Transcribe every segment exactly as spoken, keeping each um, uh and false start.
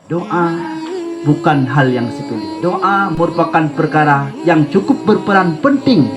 Doa bukan hal yang sepele. Doa merupakan perkara yang cukup berperan penting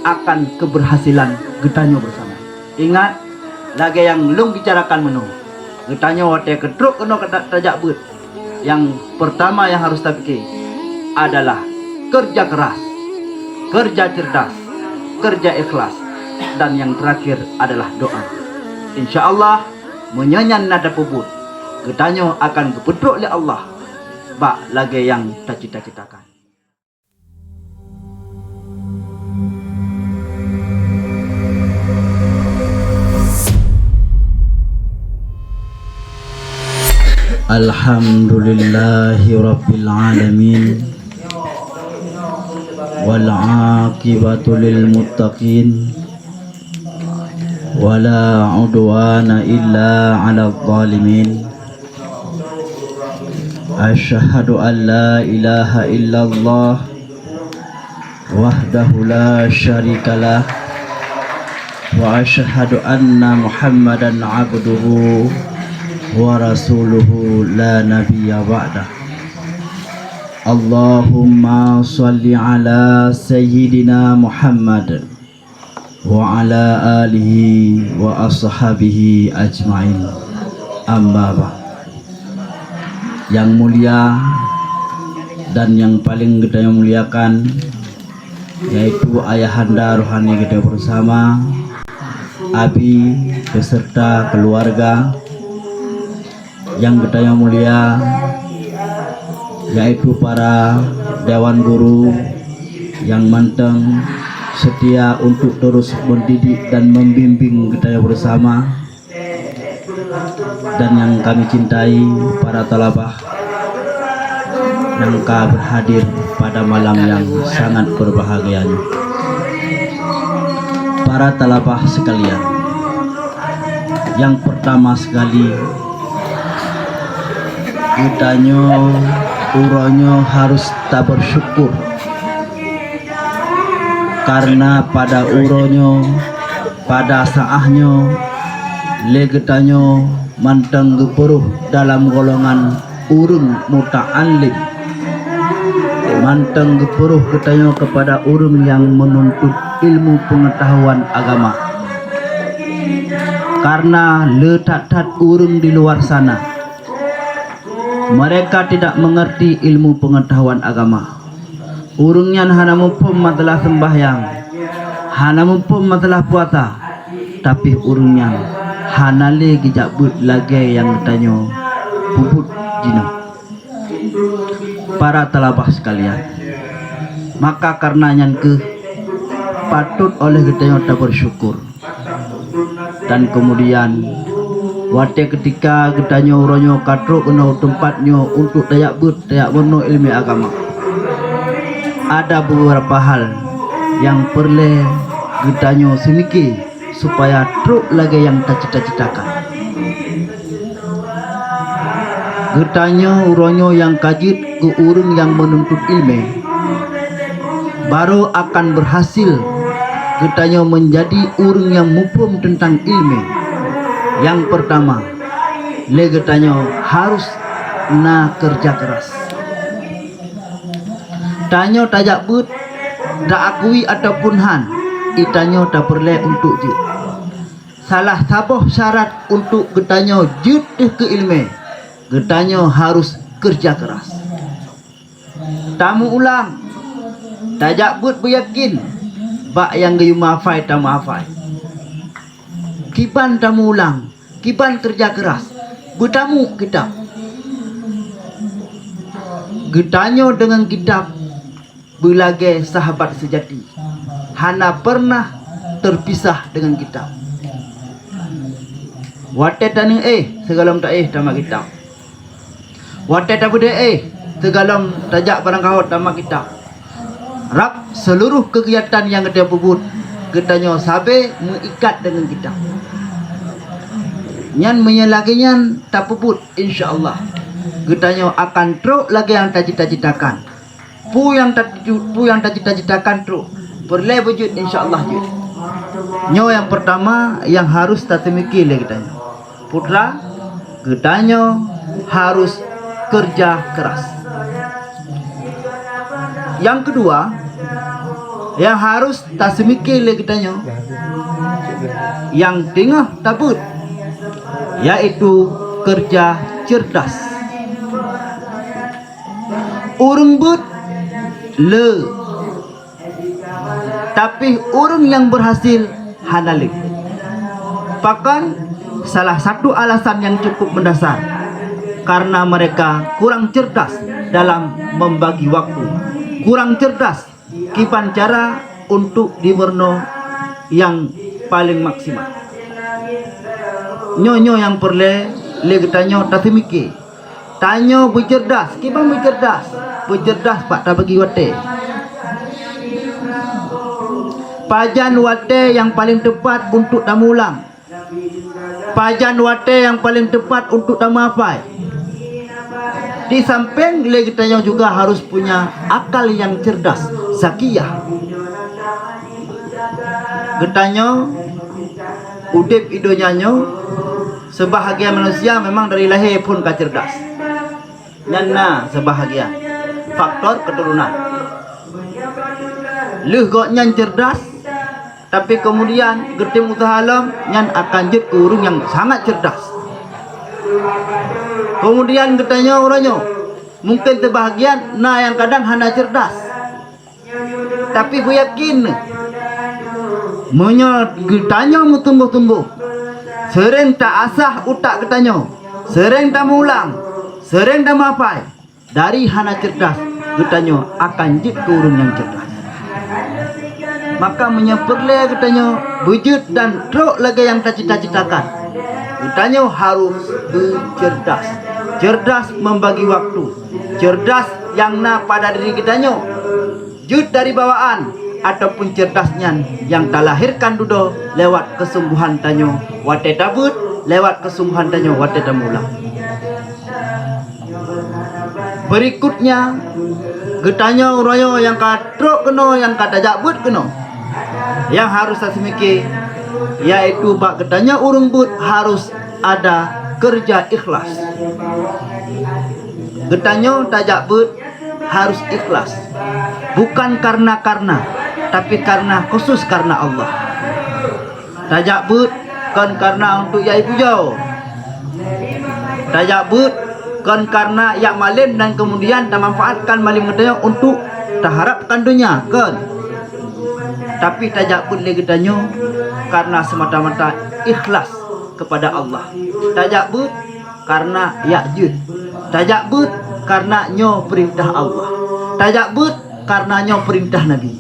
akan keberhasilan geutanyoe bersama. Ingat, lagée nyang lôn bicarakan meunoe, geutanyoe watée keutrok keunoe ka ta-, tajak beuet, yang pertama yang harus tapike adalah kerja keras, kerja cerdas, kerja ikhlas, dan yang terakhir adalah doa. Insya Allah, meunyoe nyan na tapeubuet, geutanyoe akan geupeutrok lé Allah bak lagée nyang tacita-citakan. Alhamdulillahirabbil alamin. Wal aqibatu lil muttaqin. Wala udwana illa 'alal zalimin. Asyhadu an la ilaha illallah wahdahu la syarikalah, wa asyhadu anna Muhammadan abduhu wa rasuluhu la nabiyya ba'dah. Allahumma shalli ala sayyidina Muhammad wa ala alihi wa ashabihi ajmain. Amma ba'd. Yang mulia dan yang paling geutanyoe muliakan, yaitu ayahanda rohani geutanyoe bersama, abi beserta keluarga, nyang geutanyoe mulia, yaitu para dewan guru nyang mantong setia untuk terus mendidik dan membimbing geutanyoe bersama, dan yang kami cintai, para talabah nyang ka berhadir pada malam yang sangat berbahagia nyoe. Para talabah sekalian, yang pertama sekali, geutanyoe uroe nyoe harus tabersyukur, karena pada uroe nyoe, pada saat nyoe, lé geutanyoe mantong geupeurôh dalam golongan ureuëng muta'allim, mantong geupeurôh geutanyoe keupada ureuëng nyang meununtut ilmu peungeutahuan agama. Karena le that-that ureuëng di luar sana, mereka tidak mengerti ilmu peungeutahuan agama. Ureuëng nyan hana muphom masalah seumbahyang, hana muphom masalah puasa, tapi ureuëng nyan hana lé geujak beuet lagée nyang geutanyoe peubuet jinoe. Para talabah sekalian, maka karena nyan keuh patot oleh geutanyoe tabersyukur. Dan kemudian, watée keutika geutanyoe uroe nyoe ka trok keunoe teumpat nyoe untuk tajak beuet, tajak meurunoe iéleumé agama, ada beberapa hal nyang peureulée geutanyoe seumike supaya trok lagée nyang tacita-citakan. Geutanyoe uroe nyoe nyang ka jeuet keu ureuëng nyang meununtut iéleumé, barô akan beurhasil geutanyoe meunjadi ureuëng nyang muphom teuntang iéleumé. Nyang peurtama, lé geutanyoe harôh na keureuja keuras. Tanyoe tajak beuet, taakui ataupun han, geutanyoe tapeureulée untuk jeuet. Salah saboh syarat untuk geutanyoe jeuet deuh keu iéleumé, geutanyoe harôh keureuja keuras. Tameuulang, tajak beuet beuyakén bak nyang geuyue meuhafai tameuhafai. Kiban tameuulang, kiban keureuja keuras, beutamu kitab. Geutanyoe deungon kitab beulagée sahabat seujati, hana peureunah teupisah deungon kitab. Watée taneuk éh, sigohlom taéh tamat kitab. Watée tabeudôh éh, sigohlom tajak barangkaho tamat kitab. Rab seuluroh keugiatan nyang geutanyoe peubuet, geutanyoe sabe meuikat deungon kitab. Nyan meunyoe lagée nyan tapeubuet, insya Allah, geutanyoe akan trok lagée nyang tacita-citakan. Peue nyang ta-, peue nyang tacita-citakan trok, peureulée beujeuet, insya Allah jeuet. Nyoe nyang peurtama nyang harôh tateumike lé geutanyoe. Putra, geutanyoe harôh kerja keras. Yang kedua, yang harus taseumiké lé geutanyoe, yang teungoh tabeuet, yaitu kerja cerdas. Ureuëng beuet le, tapi ureuëng nyang berhasil hana le. Pakon? Salah satu alasan yang cukup mendasar, karena mereka kurang cerdas dalam membagi waktu, kurang cerdas kiban cara untuk dimeurunoe nyang paling maksimal. Nyoe-nyoe nyang peureulée lé geutanyoe taseumiké. Tanyoe beucerdas, kiban beucerdas, beucerdas bak tabagi watée. Pajan watée nyang paleng teupat untuk tameuulang? Pajan watée nyang paleng teupat untuk tameuhafai? Di sampéng lé geutanyoe juga harus punya akal nyang cerdas, zakiyah. Geutanyoe udeb i donya nyoe, seubahagian manusia memang dari lahé phon ka cerdas. Nyan na seubahagian faktor keuturonan. Lheueh gobnyan cerdas, tapi keumudian geutem useuha lom, nyan akan jeuet keu ureuëng nyang sangat cerdas. Keumudian geutanyoe uroe nyoe, mungken seubahagian na nyang kadang hana cerdas. Tapi beuyakén, meunyoe geutanyoe meutumboh-tumboh, seuréng ta-asah utak geutanyoe, seuréng tameuulang, seuréng tameuhafai, dari hana cerdas geutanyoe akan jeuet keu ureuëng nyang cerdas. Maka meunyoe peureulée geutanyoe beujeuet dan trok lagée nyang tacita-citakan, geutanyoe harus beucerdas. Cerdas membagi waktu, cerdas nyang na pada diri geutanyoe, jeuet dari bawaan ataupun cerdas nyan nyang talahérkan dudoe lewat keusungguhan tanyoe watée tabeuet, lewat keusungguhan tanyoe watée tameuulang. Beurikutnya, geutanyoe uroe nyoe nyang ka trok keunoe, nyang ka tajak beuet keunoe, nyang harus taseumiké, yaitu bak geutanyoe ureuëng beuet harus ada keureuja ikhlas. Geutanyoe tajak beuet harus ikhlas, bukan karena-karena, tapi karena khusus karena Allah. Tajak beuet kon karena untuk jak ipujoe. Tajak beuet kon karena jak malem dan keumudian tamanfaatkan malem geutanyoe untuk taharapkan donya, kon. Tapi tajak beuet lé geutanyoe karena semata-mata ikhlas kepada Allah. Tajak beuet karena jak jeuet. Tajak beuet karena nyoe peurintah Allah. Tajak beuet karena nyoe peurintah Nabi.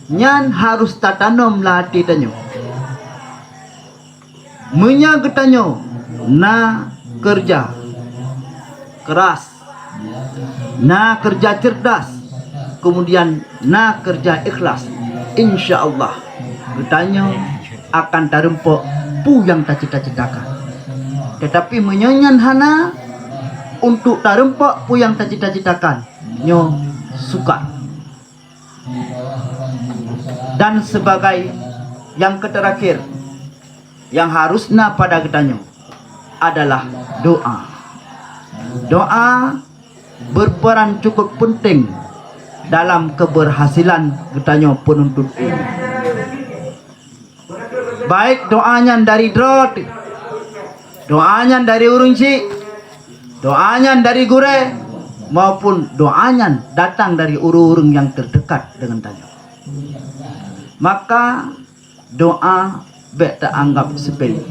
Nyan harus tatanom lam até tanyoe. Meunyoe geutanyoe na keureuja keras, na keureuja cerdas, keumudian na keureuja ikhlas, insya Allah geutanyoe akan tareumpok peue nyang tacita-citakan. Teutapi meunyoe nyan hana, untuk tareumpok peue nyang tacita-citakan nyoe sukar. Dan sebagai nyang keuteurakhier, nyang harus na pada geutanyoe adalah doa. Doa berperan cukup penting dalam keberhasilan geutanyoe peununtut ilmu. Baik doa nyan dari droe teuh, doa nyan dari ureuëng chik, doa nyan dari gurée, maupun doa nyan datang dari ureuëng-ureuëng nyang teudekat deungon tanyoe. Maka doa bék taanggab seupele.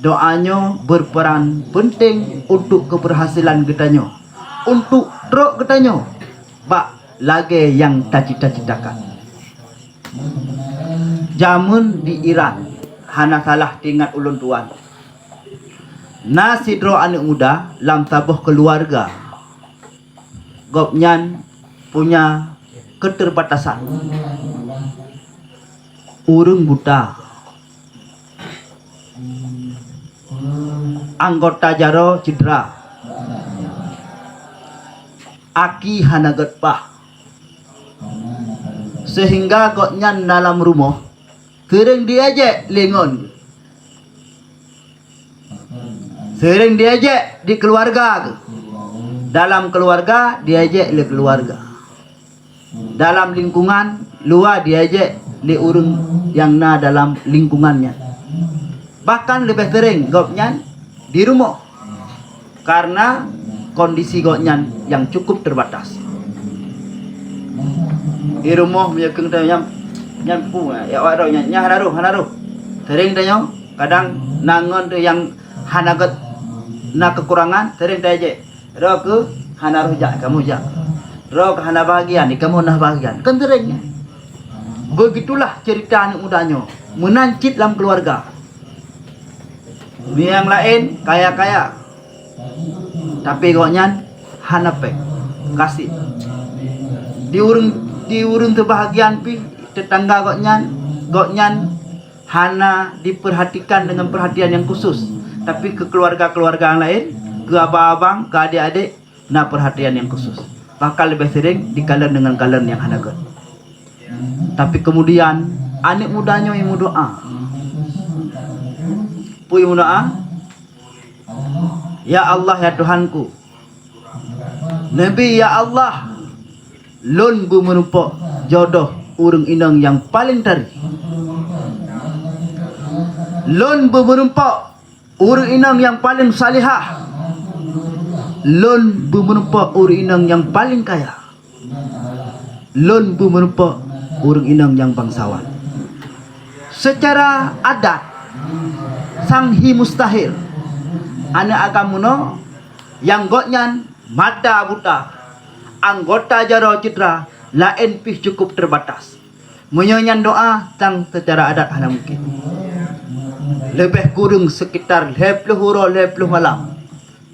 Doa nyoe berperan penting untuk keberhasilan geutanyoe, untuk trok geutanyoe bak lagée nyang tacita-citakan. Jameun di Iran, hana salah teuingat ulôn tuan, na sidroe aneuëk muda lam saboh keuluwarga. Gobnyan punya keuterbatasan. Ureuëng buta, anggota jaroe cedera, aki hana gét paih, seuhingga gobnyan na lam rumoh keureung diejek lé ngon. Sering diejek di keluarga geuh. Dalam keluarga diejek lé keluarga. Dalam lingkungan luwa diejek lé ureuëng nyang na dalam lingkungan nyan. Bahkan leubeh sering gobnyan di rumoh, karena kondisi gobnyan nyang cukup terbatas. Di rumoh meunyoe keueng tanyoe nyan, nyan pu, ya, awak droe nyan, nyan hana roh, hana roh. Sering tanyoe kadang na ngon teuh nyang hana gét, na kekurangan, sering taejek. Droe keuh hana roh jak, kamoe jak. Droe keuh hana bahagian, kamoe na bahagian. Kan sering nyan. Begitulah cerita aneuk muda nyoe. Meunan cit lam keluarga. Nyang laén kaya-kaya, tapi gobnyan hana péng, gasien. Di ureuëng, di ureuëng teubahagian pih tetangga gobnyan, gobnyan hana diperhatikan dengan perhatian yang khusus. Tapi keu keluarga-keluarga nyang laén, keu abang-abang, keu adék-adék, na perhatian yang khusus. Bahkan leubeh sering dikalon dengan kalon nyang hana gét. Tapi kemudian aneuk muda nyoe meudoa. Peue meudoa? "Ya Allah, ya Tuhanku, neubi, ya Allah, lôn beumeurumpok jodoh ureuëng inong nyang paleng tari. Lôn beumeurumpok ureuëng inong nyang paleng salihah. Lôn beumeurumpok ureuëng inong nyang paleng kaya. Lôn beumeurumpok ureuëng inong nyang bangsawan." Secara adat, sanghi mustahil aneuk agam meunoe nyang gobnyan mata buta, anggota jaroe citra laén pih cukup terbatas. Meunyoe nyan doa, sang secara adat hana mungkin. Leubeh kureueng sekitar lhée ploh uroe lhée ploh malam,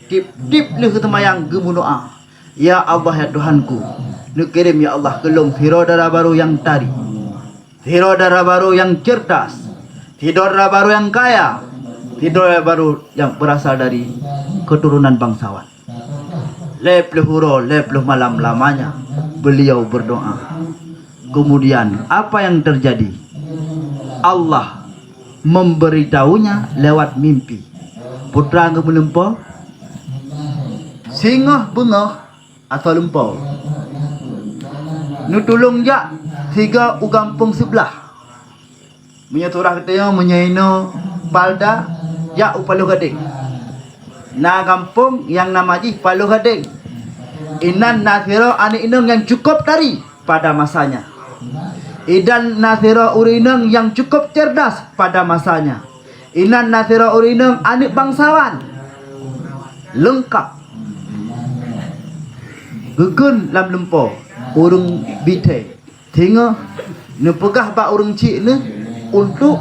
tieb-tieb lheueh seumayang geumeudoa, "Ya Allah, ya Tuhanku, neukirém, ya Allah, keu lôn sidroe dara barô nyang tari, sidroe dara barô nyang cerdas, sidroe dara barô nyang kaya, sidroe dara barô nyang beurasal dari keuturonan bangsawan." Lhée ploh uroe lhée ploh malam lamanya beliau berdoa. Kemudian apa yang terjadi? Allah memberitahunya lewat mimpi. Putra geumeulimpau, singoh beungoh atau lumpo, neutulông jak sigoe u gampông seublah. Meunyoe surah geutanyoe, meunyoe inoe Palda, jak u Paloh Gadeng. Na gampông nyang nama jih Paloh Gadeng. Inan na sidroe aneuk inong nyang cukôp tari pada masanya. Inan na sidroe ureuëng inong nyang cukôp cerdas pada masanya. Inan na sidroe ureuëng inong aneuk bangsawan. Leungkap. Geukheun lam lumpo ureuëng bithée. Singoh neupeugah bak ureuëng chik neuh untuk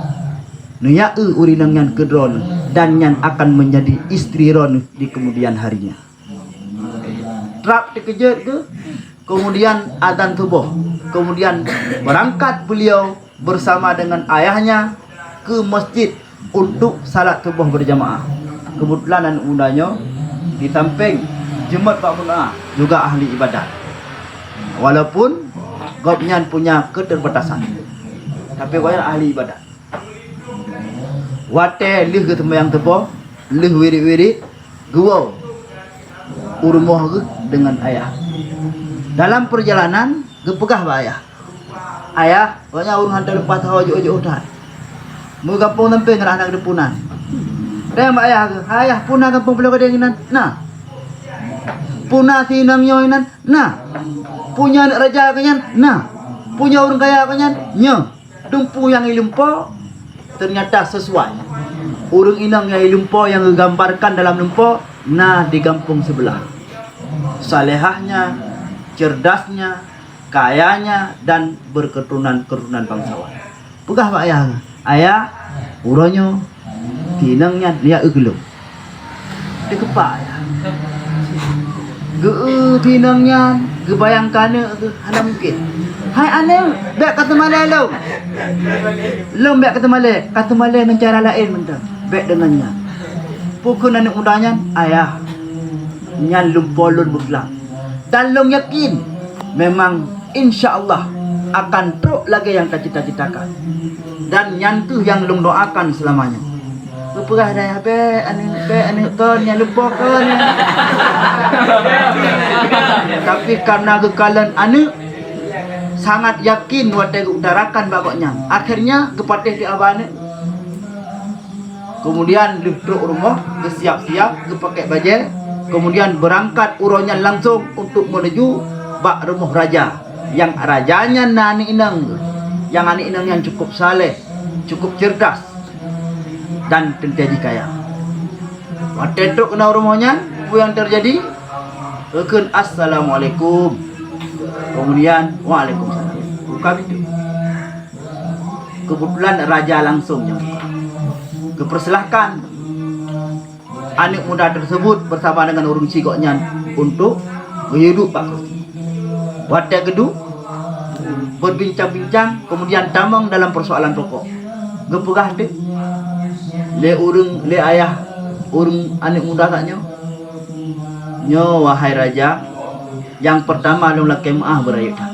neuyak eu ureuëng inong nyan keu droeneuh, dan nyan akan menjadi istri droeneuh di kemudian harinya. Trap teukeujot geuh, kemudian azan suboh, kemudian berangkat beliau bersama dengan ayahnya ke masjid untuk salat suboh berjamaah. Kebetulan aneuk muda nyoe di sampéng jeuet bak meudoa juga ahli ibadat. Walaupun gobnyan punya keterbatasan, tapi gobnyan ahli ibadat. Watée lheueh geuseumayang suboh, lheueh wirit-wirit, geuwoe u rumoh geuh deungon ayah. Dalam perjalanan geupeugah bak ayah, "Ayah, gobnyan ureuëng hantom leupah saho jiôh-jiôh that. Meugampông sampéng ngon aneuk geuh puna." Tanyong bak ayah geuh, "Ayah, puna gampông Paloh Gadeng inan?" "Na." "Puna si inong nyoe inan?" "Na." "Puna aneuk raja gobnyan?" "Na." "Puna ureuëng kaya gobnyan?" "Nyoe." Teungku nyang ilumpo ternyata sesuai. Ureuëng inong nyang ilumpo nyang geugambarkan dalam lumpo na di gampông seublah. Salehahnya, cerdasnya, kayanya, dan berketurunan-keturunan bangsawan. Peugah bak ayah, "Ayah, uroe nyoe inong nyan neujak eu keu lôn." Teukeupah ayah. Geu-eu inong nyan, geubayangkan aneuk geuh hana mungken. "Hai aneuk, bék kateumalée lôn. Lôn bék kateumalée, kateumalée ngon cara laén mantong. Bék deungon nyan." Peukheun aneuk muda nyan, "Ayah, nyan lumpo lôn beuklam. Dan lôn yakin memang insya Allah akan trok lagée nyang tacita-citakan. Dan nyan kheueh nyang lôn doakan seulama nyoe." Geupeugah dayah, "Bèk aneuk, bèk aneuk kon, nyan lumpoe kon nyan." Tapi karena geukalon aneuk, sangat yakin watèe geuutarakan bak gobnyan. Akhirnya geupatéh di aba aneuk. Kemudian lheueh trok rumoh, geusiap-siap, geupakèk bajèe, kemudian beurangkat uroe nyan langsong untuk menuju bak rumoh raja. Nyang raja nyan na aneuk inong, nyang aneuk inong nyan cukup saleh, cukup cerdas, dan teuntèe jih kaya. Watèe trok keunoe rumoh nyan, peue nyang teujadi? Geukheun, "Assalamualaikum." Kemudian, "Waalaikumsalam." Buka pintoe. Kebetulan raja langsung nyang buka. Geupeursilahkan aneuk muda tersebut bersama dengan ureueng chik gobnyan untuk geuyue duek bak kursi. Watèe geuduek, berbincang-bincang, kemudian tamong dalam persoalan pokok. Geupeugah teuk lé ureueng, lé ayah ureueng aneuk muda tanyoe, "Nyoe, wahai raja, nyang peurtama lôn lakèe meu'ah beurayeuk that.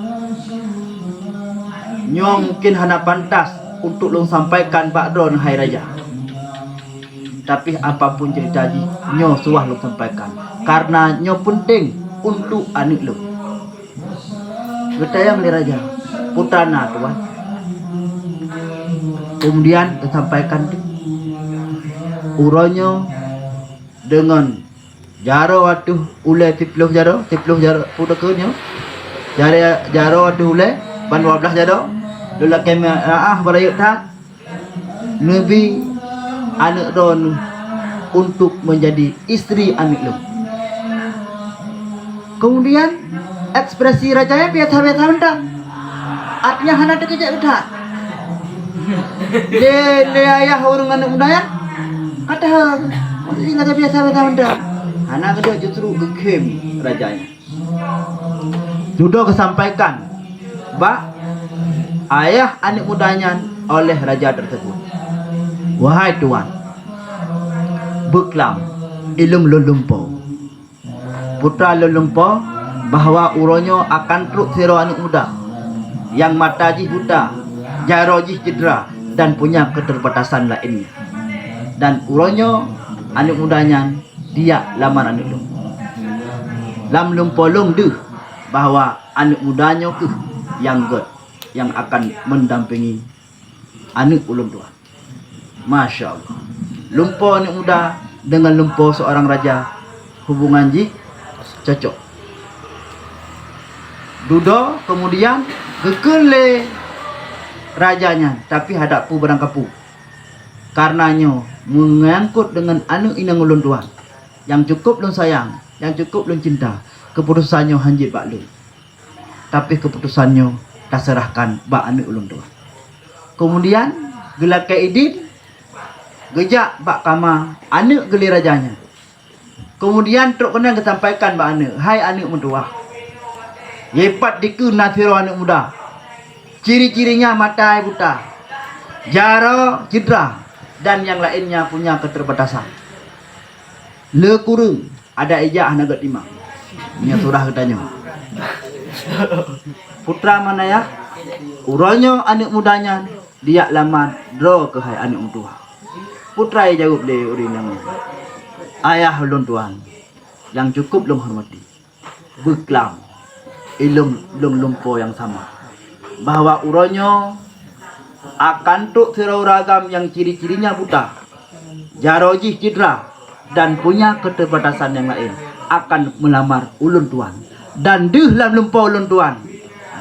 Nyoe mungken hana pantas untuk lôn sampaikan bak droeneuh, hai raja. Tapi apapun cerita jih, nyoe suwah lôn sampaikan, karena nyoe peunteng untuk aneuk lôn." Geutanyong lé raja, "Peue na, tuan?" Kemudian geusampaikan teuk, uroe nyoe deungon jaroe ateueh ulèe siploh jaroe, siploh jaroe, peue takheun nyoe? Jaroe, jaroe ateueh ulèe ban dua blaih jaroe, lôn lakèe meu'ah beurayeuk that, neubi aneuk droeneuh untuk menjadi istri aneuk lôn. Kemudian, ekspresi raja nyan biasa-biasa mantong. Artinya hana teukeujot that. Lé, lé ayah ureueng aneuk muda nyan, ka tahu. Maksudnya raja biasa-biasa mantong. Hana keudeh, justru geukhém raja nyan. Dudoe geusampaikan bak ayah aneuk muda nyan oleh raja tersebut, "Wahai tuan, beuklam, ilôn lôn lumpoe. Putra lôn lumpoe bahwa uroe nyoe akan trok sidroe aneuk muda nyang mata jih buta, jaroe jih cedera, dan punya keterbatasan lainnya. Dan uroe nyoe aneuk muda nyan dijak lamar aneuk lôn. Lam lumpoe lôn deuh bahwa aneuk muda nyoe kheueh nyang gèt nyang akan mendampingi aneuk ulôn tuan." Masya Allah. Lumpoe aneuk muda deungon lumpoe seorang raja, hubungan jih cocok. Dudoe kemudian geukheun lé raja nyan, tapi hadak peue barang kapeue. Karena nyoe menyangkut deungon aneuk inong ulôn tuan, nyang cukup lôn sayang, nyang cukup lôn cinta, keuputosan nyoe hana jeuet bak lôn. Tapi keuputosan nyoe taseurahkan bak aneuk ulôn tuan. Kemudian geulakèe idin, geujak bak kama aneuk geuh lé raja nyan. Kemudian trok keunan geusampaikan bak aneuk, "Hai aneuk meutuwah, di pat dikeue na sidroe aneuk muda. Ciri-cirinya mata buta, jaroe cedera, dan nyang lainnya punya keterbatasan. Le kureueng, adak ijak hana gèt timang." Nyoe surah geutanyoe. Putra Manayah, uroe nyoe aneuk muda nyan dijak lamar droe keuh hai aneuk meutuwah. Putra jaweueb lé ureueng inong nyan, "Ayah ulôn tuan nyang cukup lôn hormati, beuklam, ilôn lôn lumpoe nyang sama, bahwa uroe nyoe akan trok sidroe ureueng agam nyang ciri-cirinya buta, jaroe jih cedera, dan punya keterbatasan nyang laén akan meulamar ulôn tuan. Dan deuh lam lumpoe ulôn tuan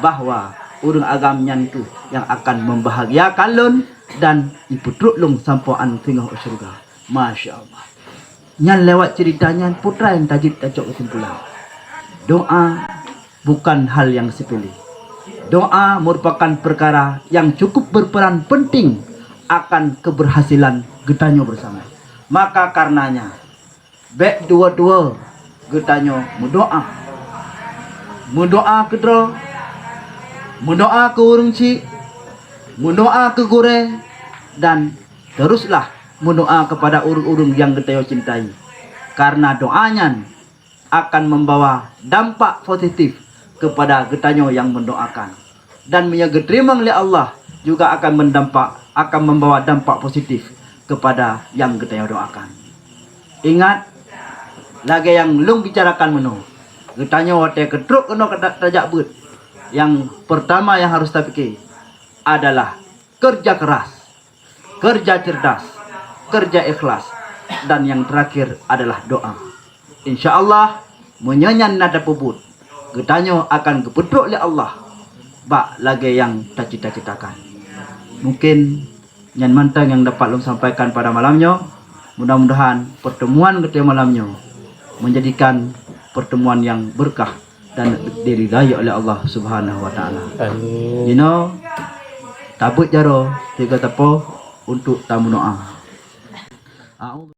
bahwa ureueng agam nyan kheueh nyang akan membahagiakan lôn dan jipeutrok lôn sampoe án singoh u syeuruga." Masya Allah. Nyan lewat cerita nyan, putra nyang tajeuet tacok keusimpulan. Doa bukan hal yang sepele. Doa merupakan perkara yang cukup berperan penting akan keberhasilan geutanyoe bersama. Maka karenanya, bèk dua-dua geutanyoe meudoa. Meudoa keu droe, meudoa keu ureueng chik, meudoa keu gurèe, dan teruslah meudoa kepada ureueng-ureueng nyang geutanyoe cintai. Karena doa nyan akan membawa dampak positif kepada geutanyoe nyang mendoakan. Dan meunyoe geuteurimong lé Allah, juga akan mendampak, akan membawa dampak positif kepada nyang geutanyoe doakan. Ingat, lagée nyang lôn bicarakan meunoe, geutanyoe watée keutrok keunoe ka ta-, tajak beuet, nyang peurtama nyang harôh tapike adalah keureuja keuras, keureuja ceurdas, keureuja ikhlas, dan nyang teurakhir adalah doa. Insya Allah, meunyoe nyan na tapeubuet, geutanyoe akan geupeutrok lé Allah bak lagée nyang tacita-citakan. Mungken nyan mantong nyang dapat lôn sampaikan pada malam nyoe. Mudah-mudahan pertemuan geutanyoe malam nyoe menjadikan pertemuan nyang berkah dan diridai oleh Allah Subhanahu wa Taala. Amin. Jinoe, tabeuet jaroe tiga teupôh untuk tameudoa. A'udzu